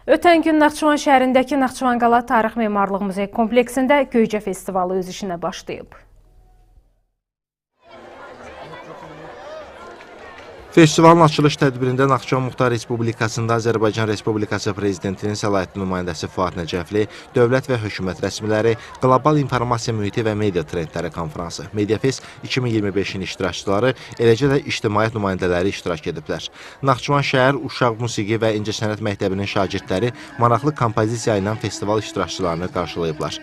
Ötən gün Naxçıvan şəhərindəki Naxçıvanqala Tarix Memarlıq Muzey kompleksində Göycə festivalı öz işinə başlayıb. Festivalın açılış tədbirində Naxçıvan Muxtar Respublikasında Azərbaycan Respublikası Prezidentinin səlahiyyətli nümayəndəsi Fuad Nəcəfli, dövlət və hökumət rəsmiləri, Qlobal İnformasiya Mühiti və Media Trendləri Konfransı, MediaFest 2025-in iştirakçıları, eləcə də ictimaiyyət nümayəndələri iştirak ediblər. Naxçıvan şəhər Uşaq Musiqi və İncəsənət Məktəbinin şagirdləri maraqlı kompozisiya ilə festival iştirakçılarını qarşılayıblar.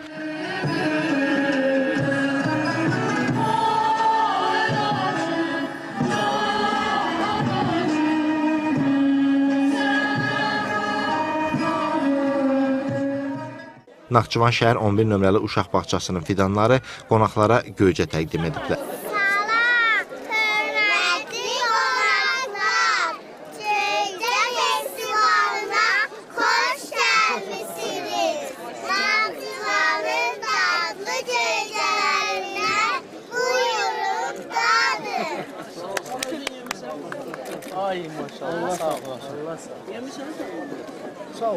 Naxçıvan şəhər 11 nömrəli uşaq bağçasının fidanları qonaqlara Göycə təqdim ediblər. Salam, hörmətli qonaqlar, Göycə festivalına xoş gəlmisiniz. Naxçıvanın dadlı göycələrindən buyurun dadın. Ay maşallah, sağ ol. Allah sağ ol. Yemişsiniz? Sağ ol.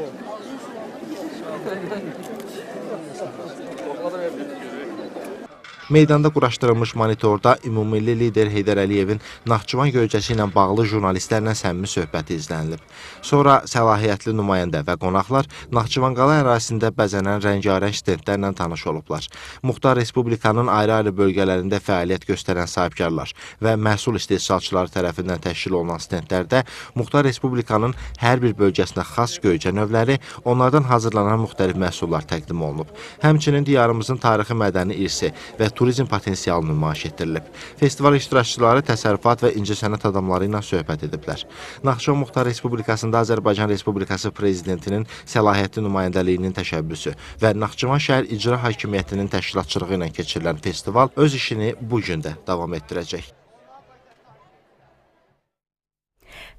Meydanda quraşdırılmış monitorda ümummilli lider Heydər Əliyevin Naxçıvan Göycəsi ilə bağlı jurnalistlərlə səmimi söhbəti izlənilib. Sonra səlahiyyətli nümayəndə və qonaqlar Naxçıvanqala ərazisində bəzənən rəngarəng stendlərlə tanış olublar. Muxtar Respublikanın ayrı-ayrı bölgələrində fəaliyyət göstərən sahibkarlar və məhsul istehsalçıları tərəfindən təşkil olunan stendlərdə Muxtar Respublikanın hər bir bölgəsinə xas göycə növləri, onlardan hazırlanan müxtəlif məhsullar təqdim olunub. Həmçinin diyarımızın tarixi mədəni irsi və turizm potensialı nümayiş etdirilib. Festival iştirakçıları təsərrüfat və incəsənət adamları ilə söhbət ediblər. Naxçıvan Muxtar Respublikasında Azərbaycan Respublikası Prezidentinin səlahiyyətli nümayəndəliyinin təşəbbüsü və Naxçıvan şəhər icra hakimiyyətinin təşkilatçılığı ilə keçirilən festival öz işini bu gün də davam etdirəcək.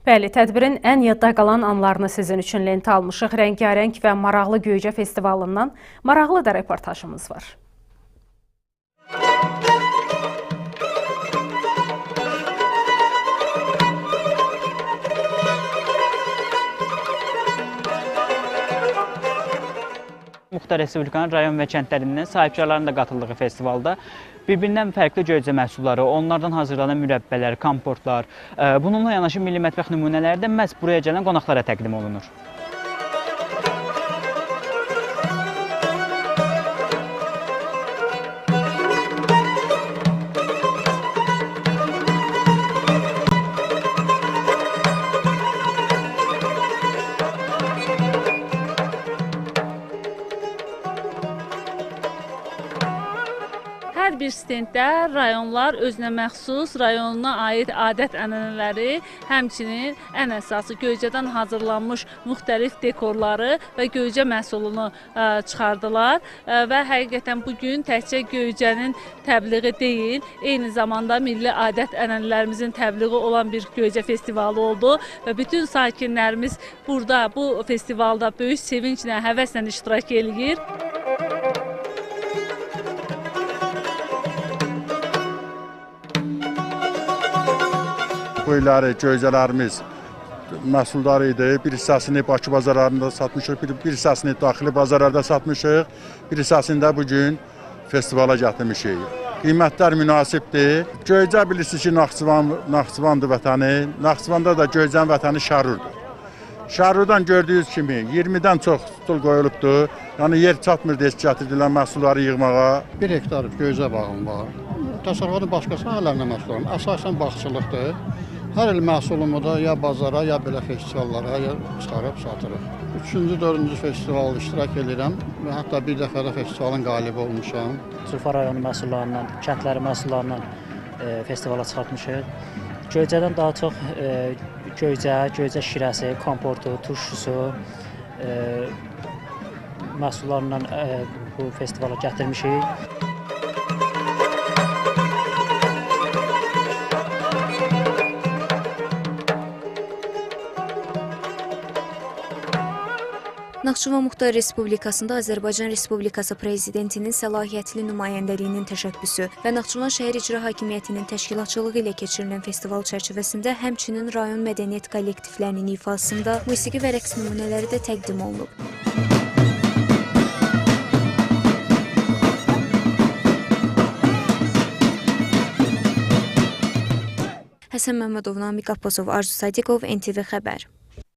Bəli, tədbirin ən yadda qalan anlarını sizin üçün lentə almışıq. Rəngarəng və maraqlı Göycə festivalından maraqlı da reportajımız var. Muxtar Respublikanın rayon və kəndlərindən sahibkarların da qatıldığı festivalda bir-birindən fərqli göycə məhsulları, onlardan hazırlanan mürəbbələr, komportlar, bununla yanaşı milli mətbəx nümunələri də məhz buraya gələn qonaqlara təqdim olunur. Hər bir stenddə rayonlar özünə məxsus, rayonuna aid adət-ənənələri, həmçinin ən əsası Göycədən hazırlanmış müxtəlif dekorları və Göycə məhsulunu çıxardılar və həqiqətən bugün təkcə Göycənin təbliği deyil, eyni zamanda milli adət-ənənələrimizin təbliği olan bir Göycə festivalı oldu və bütün sakinlərimiz burada bu festivalda böyük sevinclə, həvəslə iştirak eləyir. Bu illəri göycələrimiz məhsuldar idi. Bir hissəsini Bakı bazarlarında satmışıq, bir hissəsini daxili bazarlarda satmışıq, bir hissəsini də bugün festivala gətirmişik. Qiymətlər münasibdir. Göycə bilirsiniz ki, Naxçıvandır vətəni. Naxçıvanda da Göycənin vətəni Şərurdur. Şərurdan gördüyünüz kimi 20-dən çox stul qoyulubdur. Yəni yer çatmır deyə gətirdilər məhsulları yığmağa. 1 hektar Göycə bağım var. Təsərrüfatın başqa sahələrində məşğul oluram. Əsasən bağçılıqdır. Hər il məhsulumu da ya bazara, ya belə festivallara ya çıxarıb satırıq. 3-cü, 4-cü festivalda iştirak edirəm və hətta bir dəfə də festivalın qalibi olmuşam. Zulfa rayonu məhsullarından, kəndləri məhsullarından festivala çıxartmışıq. Göycədən daha çox göycə, göycə şirəsi, komportu, turşusu məhsullarından bu festivala gətirmişik. Naxçıvan Muxtar Respublikasında Azərbaycan Respublikası Prezidentinin səlahiyyətli nümayəndəliyinin təşəbbüsü və Naxçıvan şəhər icra hakimiyyətinin təşkilatçılığı ilə keçirilən festival çərçivəsində həmçinin rayon mədəniyyət kollektivlərinin ifasında musiqi və rəqs nümunələri də təqdim olunub. Həsən Məmmədov, Namiq Abbasov, Arzu Sadiqov, NTV Xəbər.